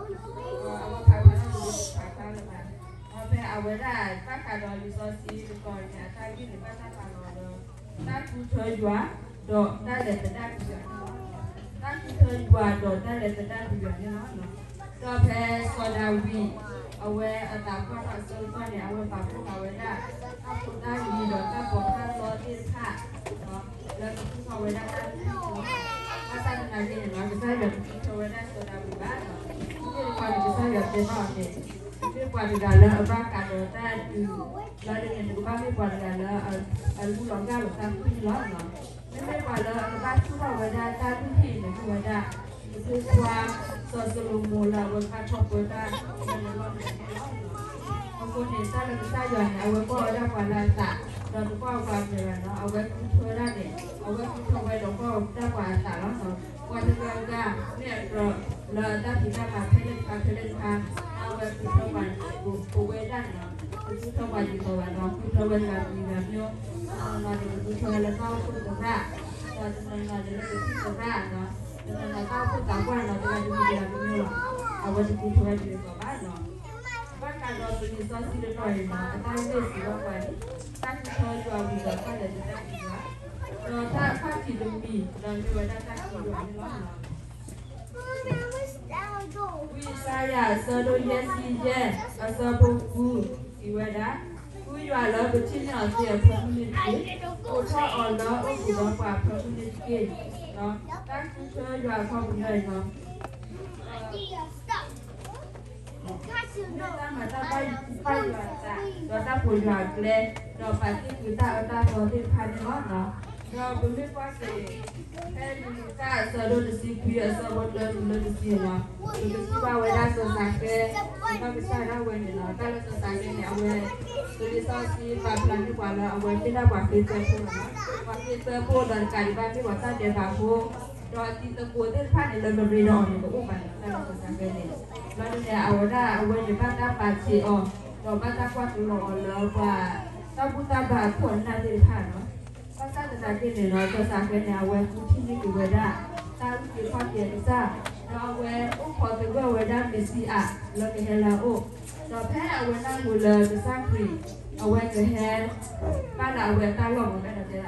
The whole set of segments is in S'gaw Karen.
ဒီးအဝဲဖးဝဲဒၣ်လၢဖးဖျါလၢၤဘၣ်, ဒီးဖဲအဝဲဒၣ်ဘၣ်ဃးဒီးလံာ်စီဆှံတတီၤန့ၣ် အတၢ်ဂ့ၢ်န့ၣ် ဘၣ်တၢ်ပာ်လီၤလၢ တၢ်ဃုထၢယွၤ ဒီးတၢ်လဲၤသဒၣ်ကွံာ်ယွၤန့ၣ်လီၤ. တၢ်ဃုထၢယွၤဒီးတၢ်လဲၤသဒၣ်ကွံာ်ယွၤန့ၣ်လီၤ. ဒီးဖဲစီၤဒၤဝံး အဝဲအသးပှၢ်ထီၣ်အဆၢကတီၢ်န့ၣ် အဝဲပာ်ဖှိၣ်ဃာ်ဝဲဒၣ် တၢ်ဖိတၢ်လံၤဒီးတၢ်ပိာ်ခွါသီသ့ၣ်တဖၣ် လၢကဃုထၢဝဲဒၣ်တၢ်လုၢ်ဟံၣ်လီၤ. ဘၣ်ဆၣ်သနာ်က့န့ၣ်လီၤ ကစၢ်ယွၤတဃုထၢဝဲဒၣ်စီၤဒၤဝံးဘၣ်. မ့ၢ်တခီန့ၣ် ကစၢ်ယွၤတဲဘၣ်အီၤန့ၣ် မ့ၢ်ပှၤတဂၤလၢအဘၣ်ဃးဒီးတၢ်ဒုး လီၤဒ်န့ၣ် နကဘၣ်မ့ၢ်ပှၤတဂၤလၢ အလူလီၤဂၢ်လီၤတၢ်သ့ၣ်လီၤ. မ့မ့ၢ်ပှၤလၢအကဘၣ်ဆူၣ်ထီၣ်ဝဲဒၣ်တၢ်လုၢ်ဟံၣ်န့ၣ် မ့ၢ်ဝဲဒၣ် ပဖိခွါ စီၤၡလိၤမိၤလၢအဝဲကဘၣ်ထီၣ်ပၢတၢ်လၢလီၢ်န့ၣ်လီၤ. အဃိန့ၣ် တၢ်လၢကစၢ်ယွၤန့ၣ် အဝဲကွၢ်ဝဲဒၣ်ပှၤလၢအသး ဒီးတကွၢ်ပှၤမဲာ်ဘၣ်နီၤ အဝဲဃုထၢဒၣ်န့ၣ် အဝဲဃုထၢဝဲဒီးကွၢ်ဝဲဒၣ်ပှၤအသးလီၤ. ပှၤတဂၤဂၤ မ့ၢ်အကြၢးလၢအတၢ်ဖံးတၢ်မၤဖဲလဲၣ်တခါဖဲလဲၣ်တခါ အဝဲဃုထၢပှၤန့ၣ် ပဝဲဒၣ်န့ၣ်လီၤ. ပဃုထၢပှၤဒ်သိးဘၣ်နီၤ ဃုထၢဝဲတဂၤတမံၤဂၤမ့ၢ် တနီၤန့ၣ် ပဃုထၢဝဲလၢတၢ်အိၣ်ဖှိၣ်သရၣ် ဒီးတနီၤနီၤန့ၣ်လၢပထံၣ်သရၣ်နီၤ တနီၤနီၤတၢ်အိၣ်ဖှိၣ်သးပှၢ်နီၤ တဂၤတမံၤတဂၤတမံၤလီၤ. အဝဲတဃုထၢဝဲဒ်သိးဘၣ်နီၤ. ဘၣ်ဃးဒီးပလံာ်စီဆှံတတီၤအံၤနီၤ အတၢ်ဂ့ၢ်စံးဘၣ်ပှၤန့ၣ် တၢ်ဃုထၢယွၤဝံၤဒီးတၢ်လဲၤသဒၣ်ကွံာ်ယွၤ ဒီးတၢ်အခီၣ်ထံးတမံၤ ဒီးမ့ၢ်ဝဲဒၣ်တၢ်ဃုယွၤန့ၣ်လီၤ. ဝံယၡါယၤအဆၢဒိၣ်ယဲၢ်ဆံယဲၢ် အဆၢဖိဃု စံးဝဲဒၣ်, ဃုယွၤလၢပထံၣ်န့ၢ်အီၤသ့အဖၢမုၢ်န့ၣ်တက့ၢ်. အိးထီၣ်အီၤလၢအိၣ်ဘှံးဒီးပှၤအဖၢမုၢ်န့ၣ်တက့ၢ်. တၢ်ဃုထၢယွၤအခီပညီအံၤလီၤ. မ့ၢ်တၢ်မၤတၢ်ဘၣ်ယွၤအသး ဒီးတၢ်ပိာ်ယွၤအကျဲ ဒီးပာ်တ့ၢ်ကွံာ်တၢ်အၢတၢ်သီသ့ၣ်တဖၣ်န့ၣ်လီၤ. ဒီးပမ့ၢ်ကွၢ်က့ၤ ဖဲလံာ်လူၤကၣ်အဆၢဒိၣ်တဆံခွံ အဆၢဖိတၢတုၤလၢတဆံန့ၣ်လီၤ. ပကထံၣ်ဘၣ်ဝဲဒၣ်စီၤစၤဃဲ ဒီးကစၢ်ဒၣ်ဝဲန့ၣ်လီၤ. တၢ်လၢစီၤစၤဃဲန့ၣ် အဝဲ လံာ်စီဆှံပာ်ဖျါန့ၢ်ပှၤလၢအဝဲမ့ၢ်ဒၣ်ပှၤဃ့သၢဖိလီၤ. ပှၤဃ့သၢဖိဒီးတကးဒံးဘၣ်မ့ၢ်ပှၤတၢ်ဒဲးဘးဖိ ဒီးအတံၤသကိးသ့ၣ်တဖၣ်န့ၣ် လၢမရ့ဒီးအီၤန့ၣ် တအိၣ်ဘၣ်န့ၣ် တၢ်လၢစီၤစၤဃဲန့ၣ် ဘျီဒ်န့ၣ် အဝဲဒၣ်အဝဲန့ၣ် ဘၣ်တၢ်ပာ်ဆံးအီၤ ဒီးဘၣ်တၢ်ကွၢ်ကလီၤအီၤလၢပှၤ တၢ်ဘူၣ်တၢ်ဘါအခိၣ်အနၢ်သ့ၣ်တဖၣ်လီၤ. ဘၣ်ဆၣ်သနာ်က့န့ၣ်လီၤ စီၤစၤဃဲန့ၣ် အဝဲဃုထံၣ်န့ၢ်က့ၤဝဲဒၣ် တၢ်အုၣ်က့ၤခီၣ်က့ၤအကစၢ် ဒီးအဝဲအိၣ်ခိးသဂၢၢ်ဝဲဒၣ်မ့ၤၡံအၤ လၢကဟဲလၢအအိၣ်, ဒီးဖဲအဝဲနၢ်ဟူလၢကစၢ်ခရံာ် အဝဲကဟဲ ဘၣ်လၢအဝဲအတၢ်လီၢ်မ့ၢ်ဝဲဒၣ်တဲဒၣ်, ဘျီ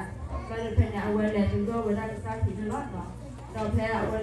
ဒ်ဖဲန့ၣ် အဝဲလဲၤသဂၢၢ်ဝဲဒၣ်ကစၢ်ခရံာ်န့ၣ်လီၤ. ဒီးဖဲအဝဲလဲၤသ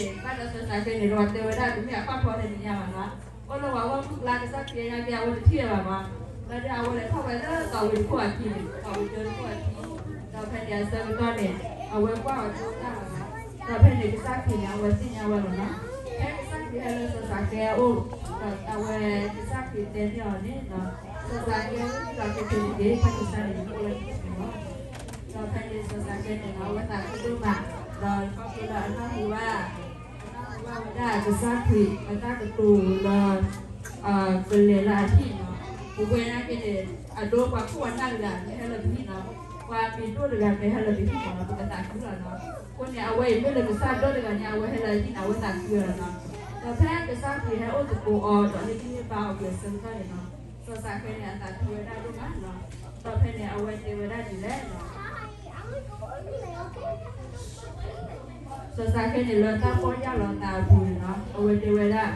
ဂၢၢ်ကစၢ်ခရံာ် ဒီးအဝဲန့ၣ် ဘၣ်ဒီးစီၤစၤဃဲန့ၣ် ဒီးတဲဝဲဒၣ် တမ့ၢ်အကွၢ်ထီၣ်န့ၣ်တညါဘၣ်နီၤ, အိၣ်လၢပှၤဂီၢ်မုၢ်ကျါ ကစၢ်ခရံာ်အညါက့ အဝဲတထံၣ်ဝဲဘၣ်မး, ဘျီဒ်အဝဲလဲၤထီၣ်ဝဲလၢသီဝ့ၤတခိၣ်အခံန့ၣ် သီဝ့ၤတခိၣ်အခံ, ဒီးဖဲန့ၣ်အဆၢကတီၢ်န့ၣ် အဝဲကွၢ်အီၤဒိၣ်တၢ်လီၤနီၤ, ဒီးဖဲန့ၣ်ကစၢ်ခရံာ်န့ၣ် အဝဲသ့ၣ်ညါဝဲလီၤနီၤ, ဖဲကစၢ်ခရံာ်ဟဲလၢစီၤစၤဃဲအအိၣ်, ဒီးအဝဲကစၢ်ခရံာ်တဲန့ၢ်အီၤန့ၣ်, စီၤစၤဃဲ လီၤက့ၤက့ၤတက့ၢ် တၢ်ကစၢ်န့ၣ် အိၣ်လၢန့ၣ်လီၤ. ဒီးဖဲန့ၣ်စီၤစၤဃဲန့ၣ် အဝဲသးခုဒိၣ်မး, ဒီးခီဖျိလၢအနၢ်ဟူဘၣ် အနၢ်ဟူဘၣ်ဝဲဒၣ်ကစၢ်ခရံာ်အတၢ်ကတိၤလၢ ကလဲၤလၢအဟံၣ်နီၤ, ပဝဲနာ်က့န့ၣ် အဒိပှၤခိၣ်ပှၤနၢ်တဂၤမ့ၢ်ဟဲလၢပဟံၣ်နီၤ, ပှၤမံၤဒိၣ်တဂၤမ့ၢ်ဟဲလၢပဟံၣ်မးနီၤ ပကသးခုလီၤနီၤ, အဃိန့ၣ် အဝဲအံၤမ့ၢ်လၢကစၢ်ဒိၣ်တဂၤန့ၣ် အဝဲဟဲလၢအဟံၣ်န့ၣ် အဝဲသးခုလီၤနီၤ, ဒီးဖဲကစၢ်ခရံာ်ဟဲအိၣ်သကိးအီၤ ဒီးဟ့ၣ်ဂံၢ်ဟ့ၣ်ဘါအီၤအဆၢကတီၢ်န့ၣ်နီၤ, စီၤစၤဃဲန့ၣ် အသးခုဝဲဒၣ်ဒိၣ်မးနီၤ, ဒီးဖဲန့ၣ် အဝဲတဲဝဲဒၣ်ဒ်လဲၣ်နီၤ စီၤစၤဃဲန့ၣ် လၢတၢ်ပီၢ်ယၢ်လီၤအသးအပူၤန့ၣ်နီၤ အဝဲတဲဝဲဒၣ်,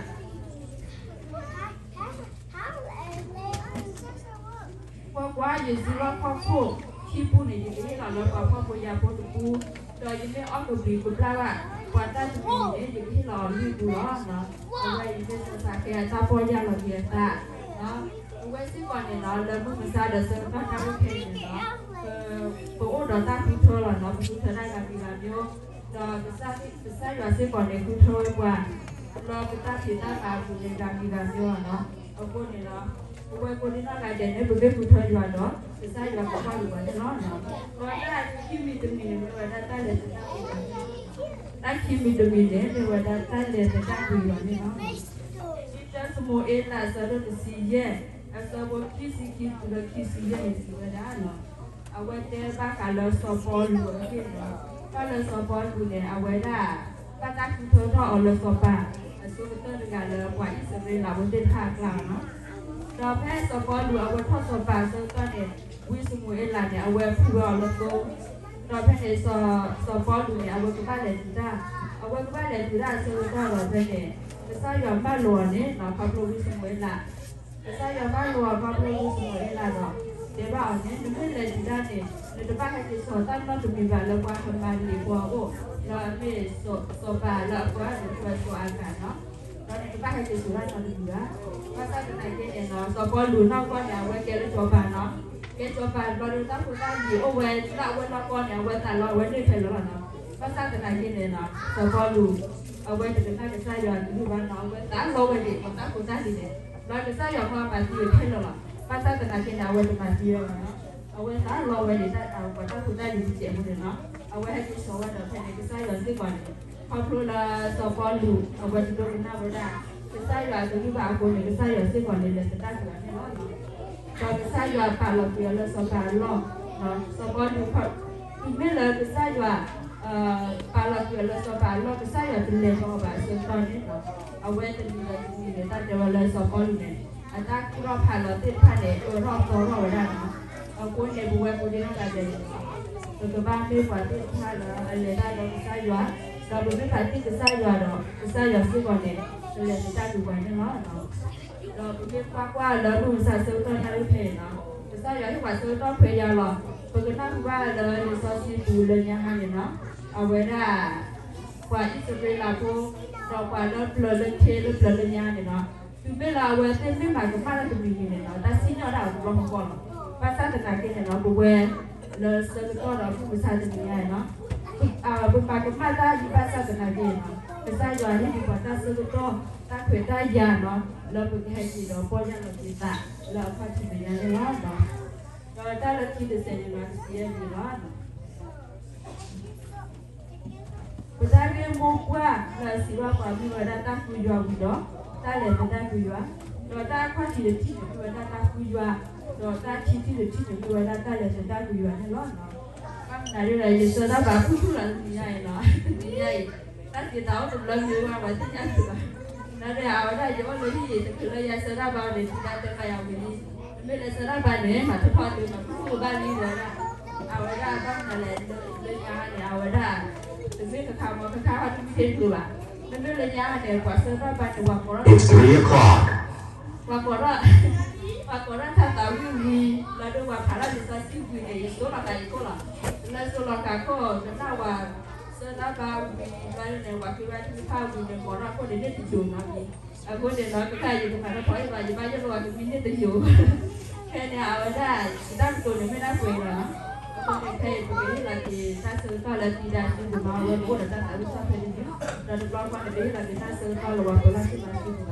ကွၢ်ကွၢ်, ယစုလီၢ်ခီၣ်ခိၣ်ခံပူၤန့ၣ် ယကဟ့ၣ်လီၤလၢပှၤဖှီၣ်ဖိယာ်ဖိတပူၤ, ဒီးယမ့ၢ်အီၣ်ကဘျံးကဘျၣ်ဘၣ် ပှၤတၢ်တမံၤန့ၣ် ယကဟ့ၣ်လီၤအီၤလွံၢ်ပူၤလီၤ. အဝဲအံၤမ့ၢ်စီၤစၤဃဲအတၢ်ပီၢ်ယၢ်လီၤက့ၤအသး အဝဲစ့ၢ်ကီးန့ၣ်နီၤ လၢမုၢ်မဆါဒီးဆၢကတီၢ်တၢ်အိၣ်ဖဲအံၤန့ၣ်နီၤ, ပအိၣ်ဒီးတၢ်ဃုထၢလီၤနီၤ, ပဃုထၢတၢ်ဂၤမံၤဂၤမံၤ, ဒီးကစၢ်ယွၤစ့ၢ်ကီးန့ၣ် ဃုထၢဝဲပှၤ လၢပတၢ်ဖံးတၢ်မၤအပူၤန့ၣ် ဂၤမံၤဂၤမံၤလီၤနီၤ. အဃိန့ၣ်နီၤ ပဝဲကိးဒံနီၢ်ဂၤဒဲးန့ၣ် ပမ့ၢ်ဃုထၢယွၤဒီး ကစၢ်ယွၤကကွၢ်က့ၤပှၤန့ၣ်လီၤ. ဒီးတၢ်ခံမံၤတမံၤန့ၣ် မ့ၢ်ဝဲဒၣ်တၢ်လဲၤသဒၣ်ကွံာ်ယွၤန့ၣ်လီၤ. တၢ်ခံမံၤတမံၤန့ၣ် မ့ၢ်ဝဲဒၣ်တၢ်လဲၤသဒၣ်ကွံာ်ယွၤန့ၣ်လီၤ. တၢ စမူၤအ့လး အဆၢဒိၣ်တဆံယဲၢ် အဆၢဖိခံဆံခံတုၤလၢခံဆံယဲၢ်န့ၣ် စံးဝဲဒၣ်နီၤ, အဝဲတဲဘၣ်ဃးလၢစီၤပီလူးအဂ့ၢ်န့ၣ်လီၤ. တၢ်လၢစီၤပီလူးန့ၣ် အဝဲဒၣ် ဘၣ်တၢ်ဃုထၢထီၣ်အီၤလၢစီၤပၤ အဆိကတၢၢ်တဂၤလၢပှၤအံၣ်စရ့လးဖိသ့ၣ်တဖၣ်အကျါလီၤနီၤ. ဒီးဖဲစီၤပီလူးအဝဲထီၣ်စီၤပၤအဆၢကတီၢ်န့ၣ် ဝံစမူၤအ့လးန့ၣ် အဝဲဖှူဝဲအီၤလၢသိ, ဒီးဖဲန့ၣ် စီၤပီလူးန့ၣ် အဝဲကဘၣ်လဲၤတုၤတၢ် အဝဲကဘၣ်လဲၤတုၤဒၣ်အဆၢကတီၢ်ဒီးဖဲန့ၣ်, ကစၢ်ယွၤမၢလိာ်အီၤန့ၣ် ခီဖျိဝံစမူၤအ့လး, ကစၢ်ယွၤမၢလိာ်အီၤခီဖျိဝံစမူၤအ့လးဒီး တဲဘၣ်အီၤန့ၣ် နမ့ၢ်လဲၤတုၤဒၣ်န့ၣ် နတဘၣ်ဟဲက့ၤစိာ်တၢ်နီတမံၤဘၣ်လၢပှၤဟမၤလ့ၤဖိအအိၣ်, ဒီးအမ့ၢ်စီၤပၤလၢအပှၤဒိၣ်ထီၣ်စီၤအၤကၤနီၤ, ဒီးနတဘၣ်ဟဲက့ၤစိာ်တၢ်နီတမံၤဘၣ်. ဘၣ်ဆၣ်သနာ်က့န့ၣ်နီၤ စီၤပီလူးနီၢ်ကီၢ်န့ၣ် အဝဲကဲလၢစီၤပၤနီၤ, ကဲစီၤပၤဘျီဒီးတၢ်ဖိတၢ်လံၤအိၣ်ဝဲလၢအဝဲနီၢ်ကီၢ်န့ၣ် အဝဲသးလီအဝဲန့ၢ်ဖဲလီၤနီၤ. ဘၣ်ဆၣ်သနာ်က့န့ၣ်နီၤ စီၤပီလူး အဝဲတကနၣ်ကစၢ်ယွၤအကလုၢ်ဘၣ်နီၤ, အဝဲသးလီဝဲဒၣ်ပှၤတၢ်ဖိတၢ်လံၤန့ၣ်, ဒီးကစၢ်ယွၤမၤမၤသံဝဲခဲလၢာ်လီၤ. ဘၣ်ဆၣ်သနာ်က့န့ၣ် အဝဲတမၤသံဝဲဘၣ်နီၤ, အဝဲသးလီဝဲဒၣ်ပှၤတၢ်ဖိတၢ်လံၤတစဲးဖိန့ၣ်နီၤ, အဝဲဟဲက့ၤစိာ်ဝဲဒီးဖဲန့ၣ် ကစၢ်ယွၤစ့ၢ်ကီးန့ၣ် ခီဖျိလၢစီၤပီလူး အဝဲတဒိကနၣ်ဝဲဒၣ် ကစၢ်ယွၤအကလုၢ်ဘၣ်အဃိန့ၣ် ကစၢ်ယွၤစ့ၢ်ကီးန့ၣ် လဲၤသဒၣ်ကွံာ်အီၤန့ၣ်လီၤ. ဒီးကစၢ်ယွၤပာ်လီၤကွံာ်အီၤလၢစီၤပၤအလီၢ်, စီၤပီလူး တုၤမ့ၢ်လၢကစၢ်ယွၤ ပာ်လီၤကွံာ်အီၤလၢစီၤပၤအလီၢ် ကစၢ်ယွၤတလဲၤဘၣ်အီၤဘၣ်အဆၢကတီၢ်န့ၣ်နီၤ, အဝဲတနံၤဒီးတနံၤန့ၣ် တၢ်တဲဝဲလၢစီၤပီလူးန့ၣ် အတၢ်ကူၣ်ထီၣ်ဖးလီၤသ့ၣ်တဖၣ်န့ၣ် အၢထီၣ်သီထီၣ်ဝဲဒၣ်နီၤ. အဃိန့ၣ်ပဝဲကိးဒံနီၢ်ဂၤဒဲးန့ၣ် ပကဘၣ်မ့ၢ်ပှၤသ့ၣ်တဖၣ်လၢအလဲၤတၢ်ဒီးကစၢ်ယွၤ, ဒီးပမ့ၢ်ပှၤသ့ၣ်ကစၢ်ယွၤဒီး ကစၢ်ယွၤစ့ၢ်ကီးန့ၣ် ကလဲၤသဒၣ်ကွံာ်ပှၤန့ၣ်လီၤ. ဒီးပမ့ၢ်ကွၢ်ကွၢ်လၢမုၢ်မဆါဆၢကတီၢ်တၢ်အုၣ်ဖဲန့ၣ်နီၤ, ကစၢ်ယွၤဟ့ၣ်ပှၤဆၢကတီၢ်ခွဲးယာ်လီၤ. ပကနၢ်ဟူဘၣ်လၢလံာ်စီဆှံပူၤလၢညါဟါန့ၣ်နီၤ, အဝဲဒၣ် ပှၤအံၣ်စရ့လးဖိ ဒီးပှၤလၢပျၢၤလၢခ့လၢပျၢၤလၢညါန့ၣ်နီၤ, တုၤမ့ၢ်လၢအဝဲသ့ၣ်မ့ၢ်မၤကမၣ်တၢ်တမံၤမံၤန့ၣ်နီၤ တၢ်စံၣ်ညီၣ်ဒၣ်အီၤတဘျီဃီဃီလီၤ. ဘၣ်ဆၣ်သနာ်က့န့ၣ်နီၤ ပဝဲလၢဆၢကတီၢ်ဒီးမုၢ်မဆါတနံၤညါန့ၣ်နီၤ ပမၤကမၣ်တၢ်ဒ်ဘၣ်ဆၣ်သနာ်က့နီၤ ကစၢ်ယွၤဟ့ၣ်ဒံးပှၤတၢ်ဆၢကတီၢ် တၢ်ခွဲးတၢ်ယာ်နီၤ လၢပကဟဲက့ၤဒီးပီၢ်ယၢ်လီၤက့ၤသးလၢအခီၣ်ထံးမဲာ်ညါန့ၣ်လီၤ. ဒီးတၢ်လၢခံတစဲးန့ၣ်နီၤ ကစံးယဲၢ်န့ၣ်လီၤ. ပတၢ်ဂ့ၢ်မိၢ်ပှၢ်လၢအစံးဘၣ်ပှၤမ့ၢ်ဝဲဒၣ်တၢ်ဃုယွၤဝံၤဒီး တၢ်လဲၤသဒၣ်ကွံာ်ယွၤ, ဒီးတၢ်အခီၣ်ထံးတထံၣ်န့ၣ်မ့ၢ်ဝဲဒၣ်တၢ်ဃုယွၤ, ဒီးတၢ်ခံထံၣ်တထံၣ်န့ၣ်မ့ၢ်ဝဲဒၣ်တၢ်လဲၤသဒၣ်ကွံာ်ယွၤန့ၣ်လီၤ. ဘၣ်မနုၤဒ်လဲၣ် ယဆၢတၢ်ဘါဖုၣ်ဖုၣ်လီၤတနံၤညါအံၤနီၤ, တနံၤညါအံၤ တၢ်စံးတၢ်အိၣ်တဘျီမ့ၢ်ဝဲပှၤသ့ၣ်ညါသုလီၤ. လၢဒ်အဝဲဒၣ်ယအိၣ်လၢဟံၣ်အံၤ တချုးလၢယဆၢတၢ်ဘါအီၤန့ၣ် ထံၣ်တၢ်တဲဘၣ်ယၤဝံၤလံ. နမ့ၢ်လဲၤဆၢတၢ်ဘါန့ၣ် မၤထီၣ်ထီၣ်လံ မၤဖုၣ်ဖုၣ်ဘၣ်လံဒီး အဝဲဒၣ်ဘၣ်မနုၤလဲၣ် လၢညါန့ၣ် အဝဲဒၣ် တမ့ၢ်တခါမီတခါဟီၣ်တမ့ၢ်ထဲတကျိၤဘၣ်. မ့မ့ၢ်လၢညါန့ၣ် ပှၤဆၢတၢ်ဘါန့ၣ် ပှၤကိးထီၣ် ပှၤကိးထီၣ် ပှၤကိးထီၣ်ထါသးဝံၣ်ဝံၤ လၢဒိၣ်ပှၤဖးထီၣ်လံာ်စီဆှံဝံၤန့ၣ် ယစိလီၤဃာ်ယခိၣ်လီၤ. လၢစိလီၤဃာ်ခိၣ် ကနၣ်ဝဲဆၢတၢ်ဘါဝံၤ ဘျီန့ၣ် ပှၤဃ့ဘါထုကဖၣ်ဝံၤန့ၣ် ကိးထီၣ်ခိၣ်န့ၣ် န့ၢ်တစိၤနီၤမံၤ. အဃိန့ၣ်နီၤ ကစၢ်ယွၤ ယကမၤထီၣ်ထီၣ်ယဘၣ် ယဲၢ်လီၤကမံန့ၢ်တယိာ်. ဖဲန့ၣ် အဝဲဒၣ် ယတၢ်ကတိၤန့ၣ် မ့ၢ်ဒၣ်ပှဲၤလီၤ. အဃိန့ၣ် ခဲအံၤ ပကဟ့ၣ်လီၤက့ၤတၢ်ဆၢကတီၢ်လၢသံဒါစုပူၤနီၤ အဝဲကအိၣ်ဒီးတၢ်သးဝံၣ်ထီၣ်ဖဲန့ၣ် ဒီးတဘျီဃီန့ၣ် ပဟ့ၣ်လီၤက့ၤတၢ်ဆၢကတီၢ်လၢပှၤဖိလၢ်ဆ့ၣ်မၤစုပူၤလီ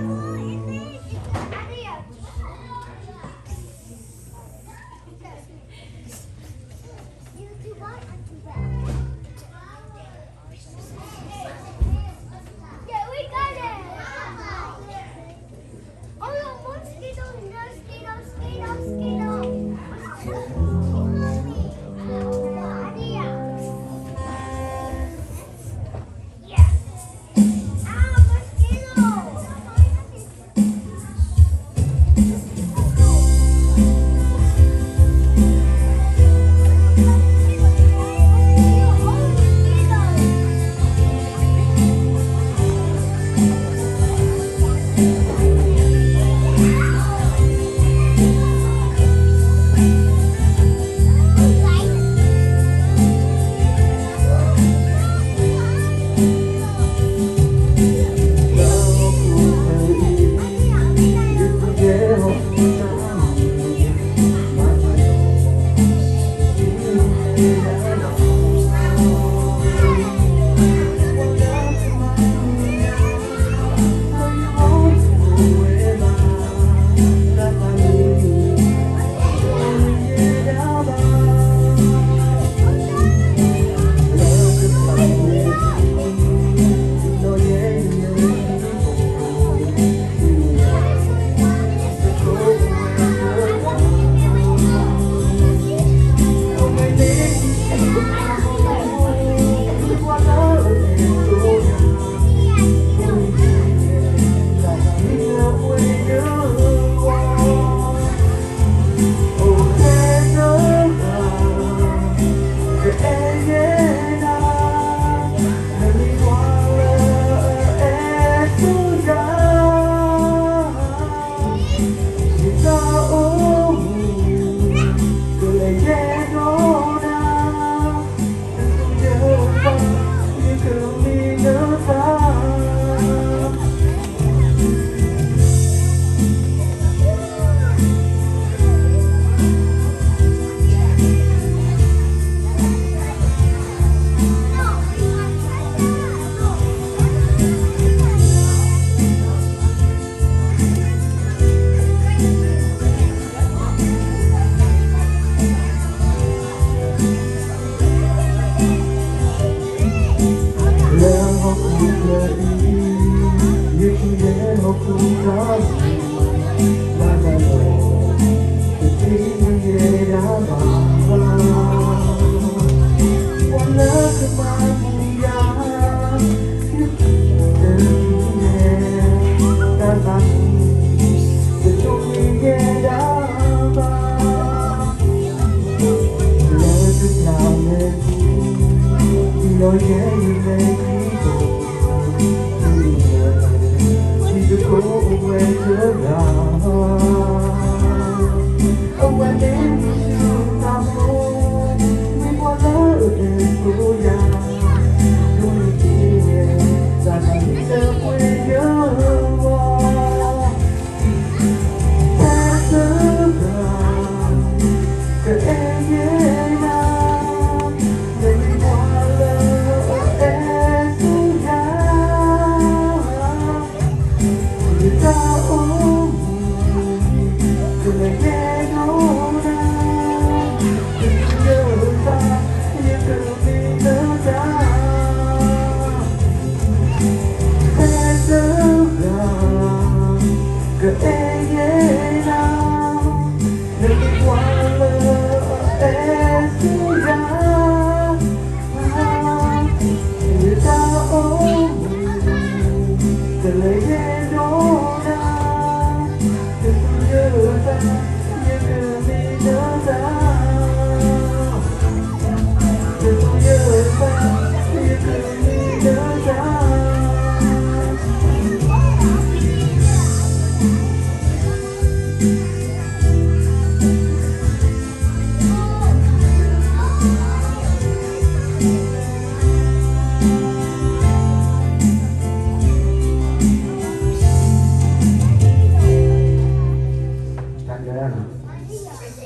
ၤ.